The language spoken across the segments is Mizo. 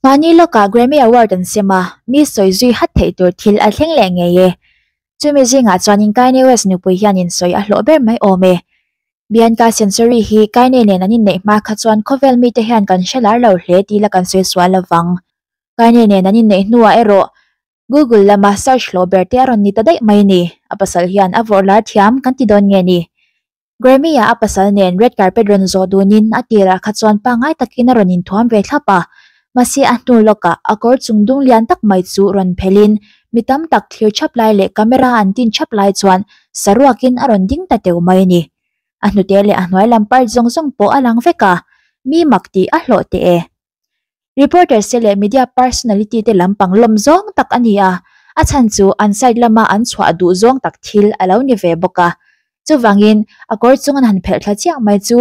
Mahni lawkah Grammy Award an sem a, mi sawi zui hat theih tur thil a thleng leh ngei e. Chumi zingah chuanin Kanye West nupui hianin sawi a hlawh ber mai awm e. Bianca Censori hi Kanye nen an inneih hma kha chuan khawvel mite hian kan hre lar lo hle tih la kan sawi sual lovang. Kanye nen an inneih hnuah erawh Google lama search hlawh ber te a rawn ni ta daih mai ni. A pasal hian a vawrh lar thiam kan ti dawn nge ni? Grammy-ah a pasal nen red carpet rawn zawh dunin a tirah kha chuan pangngai takin a rawn inthuam ve thlap a, mahse a hnu lawkah a kawr chung dung lian tak mai chu rawn phelhin mi tam tak thlir thap lai leh camera an tin thap lai chuan saruakin a rawn ding ta teuh mai a ni. A hnute leh a hnuai lam part zawng zawng pawh a lang vek a, mi mak tih a hlawh teh e. Reporter se leh media personality te lampang lawm zawng tak a ni a, a chhan chu an side lama an chhuah duh zawng tak thil a lo ni ve bawk a. Chuvangin a kawr chung an han phelh thla chiah mai chu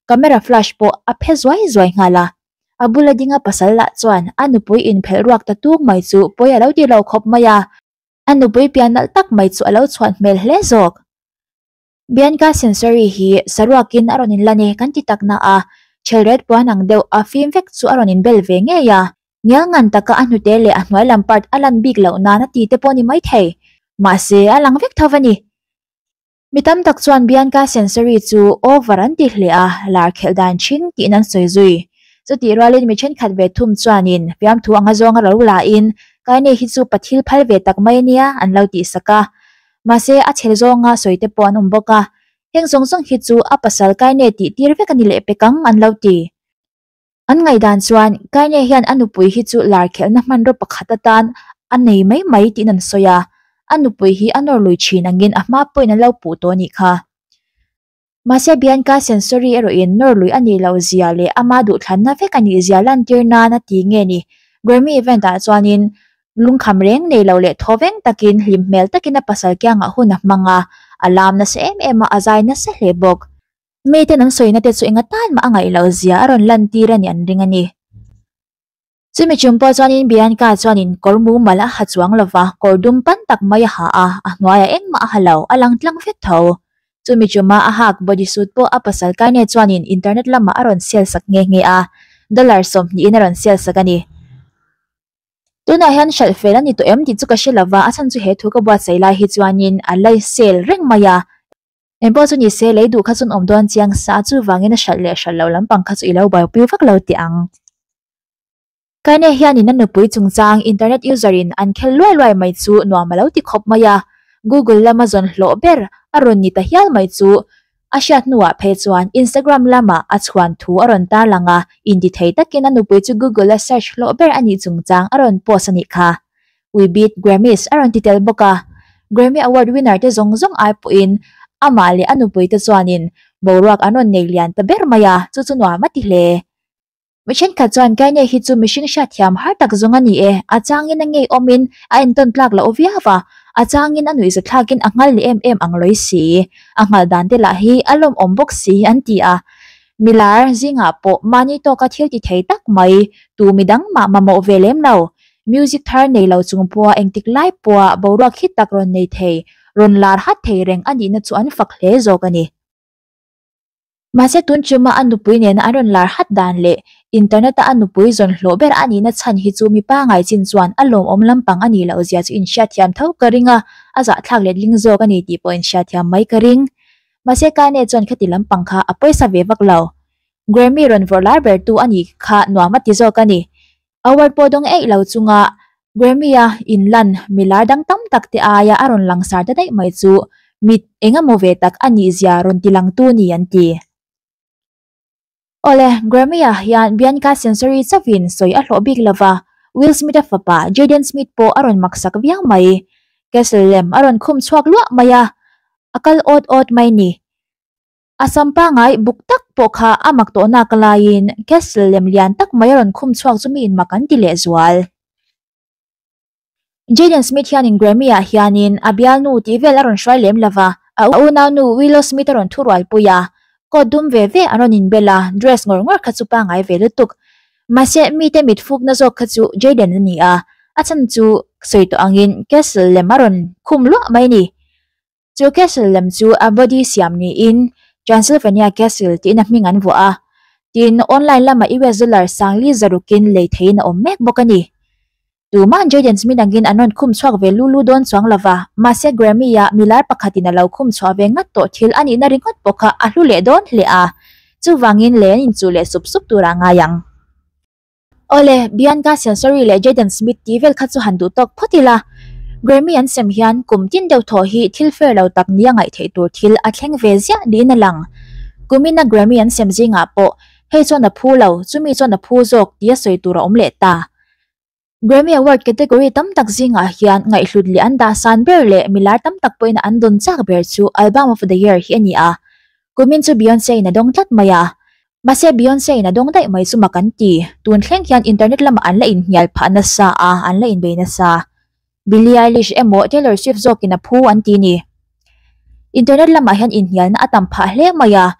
camera flash pawh a phe zuai zuai nghal a. A bula dinga pasal lah chuan a nupui inphelh ruak ta tung mai chu pawi a lo ti lo khawp mai a, a nupui pian nalh tak mai chu a lo chhuan hmel hle zawk. Bianca Sensory hi saruakin a rawn inlan e kan ti tak na a, Chelret puan ang deuh a fim vek chu a rawn inbel ve ngei a. Ngial ngan taka a hnute leh a hnuai lam part a lan bik loh nan a ti te pawh ni maithei. Mahse, a lang vek tho a ni. Mi tam tak chuan Bianca Sensory chu over an ti hle a, lar khelh dan thin tiin an sawi zui. Chutih rualin mi thenkhat ve thum chuanin fiamthu anga zawnga ro lahin Kaine hi chu pathil phal ve tak mai ania an lo tihsak a. Mahse, a chhel zawnga sawi te pawh an awm bawk a, heng zawng zawng hi chu a pasal Kaine tih tir vek a ni leh pek ang an lo ti. An ngaihdan chuan Kaine hian a nupui hi chu lar khelhna hmanraw pakhat atan a nei mai mai tiin an sawi a, a nupui hi a nawr lui thin angin a hma pawhin an lo puh tawh a nih kha. Mahse, Bianca Censori erawhin nawr lui a nih loh zia leh ama duhthlanna vek a nih zia lantir nan a ti nge ni? Grammy event ah chuanin lungkham reng nei lo leh thaw veng takin hlim hmel takin a pasal kiangah hun a hmang a, a lam nasa em em a, a zai nasa hle bawk. Miten an sawina te chu enga tan mah a ngaih loh zia a rawn lantir a nih an ring a ni. Chumi chung pawh chuanin Bianca chuanin kawr mumal a ha chuang lo va, kawr dum pan tak mai a ha a, a hnuaiah engmah a ha lo, a lang tlang vek tho. Chumi chuma a hak body suit pawh a pasal Kanye chuanin internet lamah a rawn sel sak nghe nghe a, dollar sawmhnihin a rawn sel sak a ni. Tunah hian hralh fel a ni tawh em tih chu ka hre lo va, a chhan chu he thu ka buatsaih lai hi chuanin a la sel reng mai a. Engpawh chu ni se, lei duh kha chuan awm dawn chiang sa, chuvangin a hralh leh hralh loh lampang kha chu i lo buaipui vak lo teh ang. Kaine hianin a nupui chungchang internet user in an khel luai luai mai chu nuam a lo ti khawp mai a, Google lama zawn hlawh ber a rawn ni ta hial mai chu a hriat hnuah phei chuan Instagram lamah a chhuan thu a rawn tarlang a, intithei takin a nupui chu Google a search hlawh ber a nih chungchang a rawn post a nih kha. We beat Grammys a rawn ti tel bawk a, Grammy Award winner te zawng zawng ai pawhin amah leh a nupui te chuanin boruak an rawn nei lian ta ber mai a, chu chu nuam a ti hle. Mi thenkhat chuan Kanye hi chu mihring hriatthiam har tak zawng a ni e, a changin a ngeiawmin a entawn tlak loh viau a, a changin a nuihza thlakin a nghal leh em em ang lawi si, a nghal dan te lah hi a lawmawm bawk si an ti a. Milar zingah pawh mahni tawka thil ti thei tak mai, tu midang mah mamawh ve lem lo, Music thar nei lo chung pawha engtik lai pawha boruak hit tak rawn nei thei, rawn lar hat thei reng a nihna chu an fak hle zawk a ni. Mahse tun chuma a nupui nena an rawn lar hat dan leh internet-a a nupui zawn hlawh ber a nihna chhan hi chu mipa ngai chin chuan a lawmawm lampang a nih loh zia chu inhriatthiam tho ka ring a, a zahthlak letling zawk a ni tih pawh inhriatthiam mai ka ring. Mahse Kanye chuan khati lampang kha a pawisa ve vak lo. Grammy rawn vawrh lar bertu a nih kha nuam a ti zawk a ni. Award pawh dawng eih lo chunga Grammy-a inlan milar dang tam tak te aia a rawn langsar ta daih mai chu mit eng emaw ve tak a nih zia rawn ti langtu ni an ti. Awle, Grammy-ah hian Bianca Censori chauhin sawi a hlawh bik lova, Will Smith-a fapa Jaden Smith pawh a rawn maksak viau mai. Castle lem a rawn khum chhuak luah mai a, a kal awt awt mai ni. A sam pangai buk tak pawh kha a mak tawh nak laiin castle lem lian tak mai a rawn khum chhuak chu mi in mak an ti leh zual. Jaden Smith hianin Grammy ah hianin a bialnu tih vel a rawn hruai lem lova, a unaunu Willow Smith a rawn thu rualpui a, coat dum ve ve an rawn inbel a, dress ngawr ngawr kha chu pangai ve lutuk. Mahse mite mit fukna zawk kha chu Jaden a ni a, a chhan chu sawi tawh angin castle lem a rawn khum luah mai a ni. Chu castle lem chu a body siam niin Transylvania Castle tiin a hming an vuah a. Tin, online lamah US dollar sangli zarukin lei theihin a awm mek bawk a ni. Tuma'n Jaden Smith angin an rawn khum chhuak ve lu lu dawn chuang lova, mahse Grammy-a milar pakhatin a lo khum chhuah ve ngat tawh thil a nihna ringawt pawh kha a hlu leh dawn hle a, chuvangin lei an inchuh leh sup sup turah a ngai ang. Awle, Bianca Censori leh Jaden Smith tih vel kha chu han duh tawk phawt ila. Grammy an sem hian kum tin deuh thaw hi thil fair lo tak nia ngaih theih tur thil a thleng ve ziah niin a lang. Kumina Grammy an sem zingah pawh hei chuan a phu lo, chumi chuan a phu zawk tia sawi tur a awm leh ta. Grammy Award category tam tak zingah hian ngaihhlut leh an dahsan ber leh milar tam tak pawhin an dawn chak ber chu Album of the Year hi a ni a. Kumin chu Beyonce in a dawng tlat mai a. Mahse Beyonce in a dawng daih mai chu mak an ti. Tun thleng hian internet lamah an la inhnial phah nasa a, an la inbei nasa. Billie Eilish emaw Taylor Swift zawkin a phu an ti ni. Internet lamah hian inhnialna a tam phah hle mai a.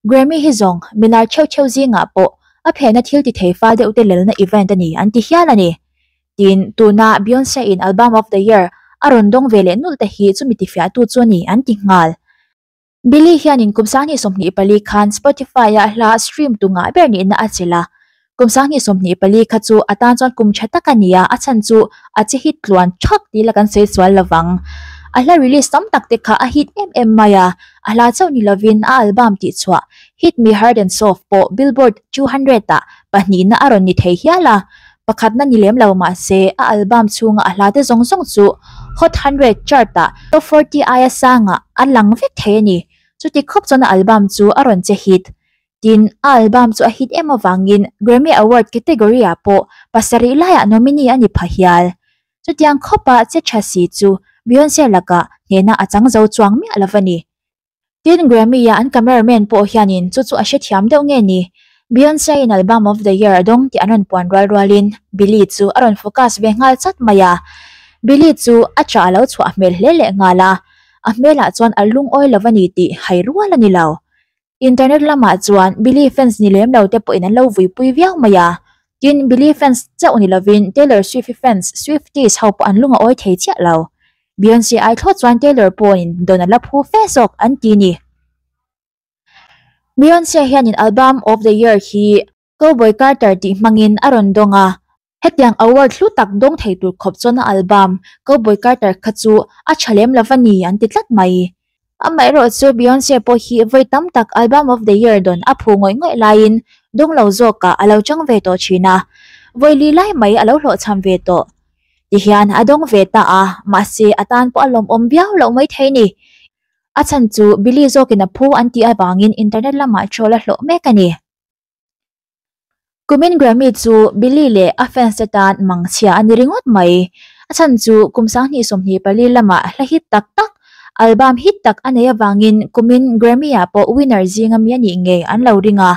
Grammy hi zawng milar theuh theuh zingah pawh a phehna thil ti thei fal deuh te lelna event a ni an ti hial a ni. Tin, tuna Beyonce in Album of the Year a rawn dawng ve leh nulh te hi chumi tifiahtu chu a ni an ti nghal. Billie hianin kum 2024 khan Spotify-a hla stream tu ngah ber nihna a chelh a. Kum 2024 kha chu a tan chuan kum tha tak a ni a, a chhan chu a che hit tluan thak tih la kan sawi sual lo vang. A hla release tam tak te kha a hit em em mai a, a hla chauh ni lovin a album tihchhuah Hit Me Hard and Soft pawh Billboard 200 ah pahnihna a rawn ni thei hial a. Pakhatna ni lem lo mah se, a album chhunga a hlate zawng zawng chu Hot 100 chart-ah top 40 aia sangah a lang vek thei a ni. Chuti khawp chuan a album chu a rawn che hit. Tin, a album chu a hit em avangin Grammy Award category-ah pawh pasarih laiah nominee a ni pha hial. Chutiang khawpa che tha si chu Beyonce lakah hnehna a chang zo chuang miah lo va ni. Tin, Grammy-a an cameraman pawh hianin chu chu a hrethiam deuh nge ni? Beyonce-in Album of the Year a dawng tih an rawn puan rual rualin Billie chu a rawn focus ve nghal chat mai a. Billie chu a chah a lo chhuah hmel hle leh nghal a, a hmelah chuan a lungawi lo a ni tih hai rual a ni lo. Internet lamah chuan Billie fans ni lem lo te pawhin an lo vuipui viau mai a. Tin, Billie fans chauh ni lovin Taylor Swift-i fans, Swifties, ho pawh an lung a awi thei chiah lo. Beyonce ai thlawt chuan Taylor pawhin dawn a la phu fe zawk an ti ni. Beyonce hianin Album of the Year hi Cowboy Carter tih hmangin a rawn dawng a, hetiang award hlu tak dawng thei tur khawp chuan a album Cowboy Carter kha chu a tha lem lo va ni an ti tlat mai. Amaherawh chu Beyonce pawh hi vawi tam tak Album of the Year dawn a phu ngawih ngawih laiin dawng lo zawkah a lo chang ve tawh thin a, vawi li lai mai a lo hlawhchham ve tawh. Tihian a dawng ve ta a, mahse a tan pawh a lawmawm viau loh mai thei ni. A chhan chu Billie zawkin a phu an tih avangin internet lamah troll a hlawh mek a ni. Kumin Grammy chu Billie leh a fans te tan mangchhia a ni ringawt mai. A chhan chu kum 2024 lamah hla hit tak tak, album hit tak a nei avangin kumin Grammy-ah pawh winner zinga mi a nih ngei an lo ring a.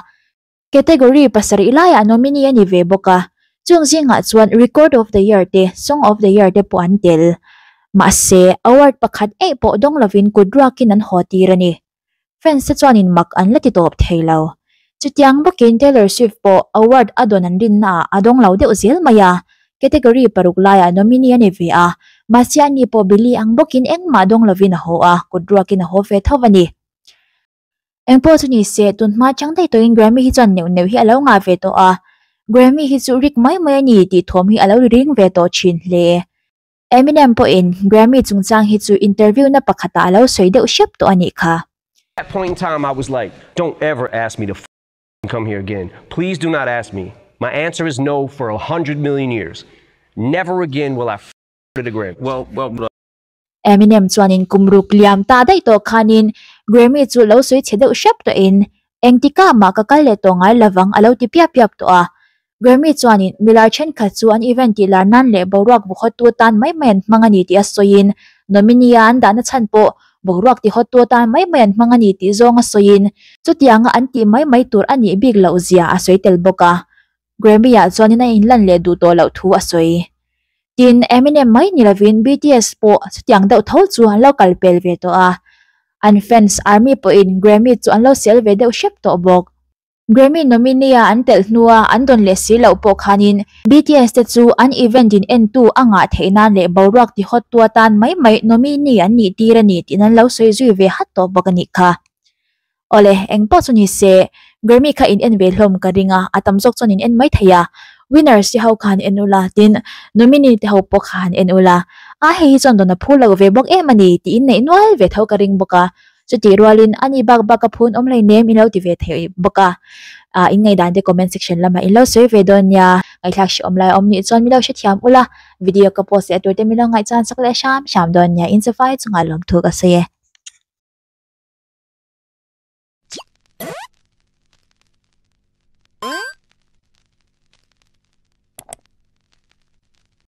Category pasarih laiah nominee a ni ve bawk a, chung zingah chuan Record of the Year te, Song of the Year te pawh an tel. Mahse, award pakhat eih pawh dawng lovin kut ruakin an haw tir a ni. Fans te chuanin mak an la ti tawp thei lo. Chutiang bawkin Taylor Swift pawh award a dawn an rinnaah a dawng lo deuh zel mai a, category paruk laiah nominee a ni ve a, mahse ani pawh Billie ang bawkin engmah dawng lovin a haw a, kut ruakin a haw ve tho a ni. Engpawh chu ni se, tun hma chang daih tawhin Grammy hi chuan neuh neuh hi a lo ngah ve tawh a, Grammy hi chu rik mai mai a ni tih thawm hi a lo ri ring ve tawh thin hle. Eminem pawhin Grammy chungchang hi chu interview na pakhatah a lo sawi deuh hrep tawh a nih kha. At that point in time I was like, don't ever ask me to come here again. Please do not ask me. My answer is no for a hundred million years. Never again will I to the Grammys. Well, well, Eminem chuanin kum ruk liam ta daih tawh khanin Grammy chu lo sawi chhe deuh hrep tawhin engtikah mah ka kal leh tawh ngai lovang a lo ti piap piap tawh a. Grammy chuanin milar thenkhat chu an event tih lar nan leh boruak vukhawttu atan mai mai an hmang a ni tih a sawiin nominee-a an dahna chhan pawh boruak tihawttu atan mai mai an hmang a ni tih zawng a sawiin chutianga an tih mai mai tur a nih bik loh zia a sawi tel bawk a. Grammy-ah chuanin a inlan leh duh tawh loh thu a sawi. Tin, Eminem mai ni lovin BTS pawh chutiang deuh tho chu an lo kal pel ve tawh a. An fans Army pawhin Grammy chu an lo sel ve deuh hrep tawh bawk. Grammy nominee-a an telh hnua an dawn leh si loh pawh khanin BTS te chu an event in entu a ngah theih nan leh boruak ti hawt tu atan mai mai nominee an nih tir a ni tih an lo sawi zui ve hat tawh bawk a nih kha. Awle, eng pawh chu ni se, Grammy kha in en ve hlawm ka ring a, a tam zawk chuan in en mai thei a. Winners te ho kha han en ula, tin nominee te ho pawh kha han en ula. A hei hi chuan dawn a phur lo ve bawk em a ni tih in neih nual ve tho ka ring bawk a. Chutih rualin a ni bak bak a phun awm hleinem in lo ti ve thei bawk a. Ah in ngaihdan te comment section lamah in lo sawi ve dawn nia. Ngaihthlak hrehawm lai awm nih chuan mi lo hrethiam ula, video ka post leh tur te mi lo ngaihchan sak leh hram hram dawn nia. Insafai chungah lawmthu ka sawi e.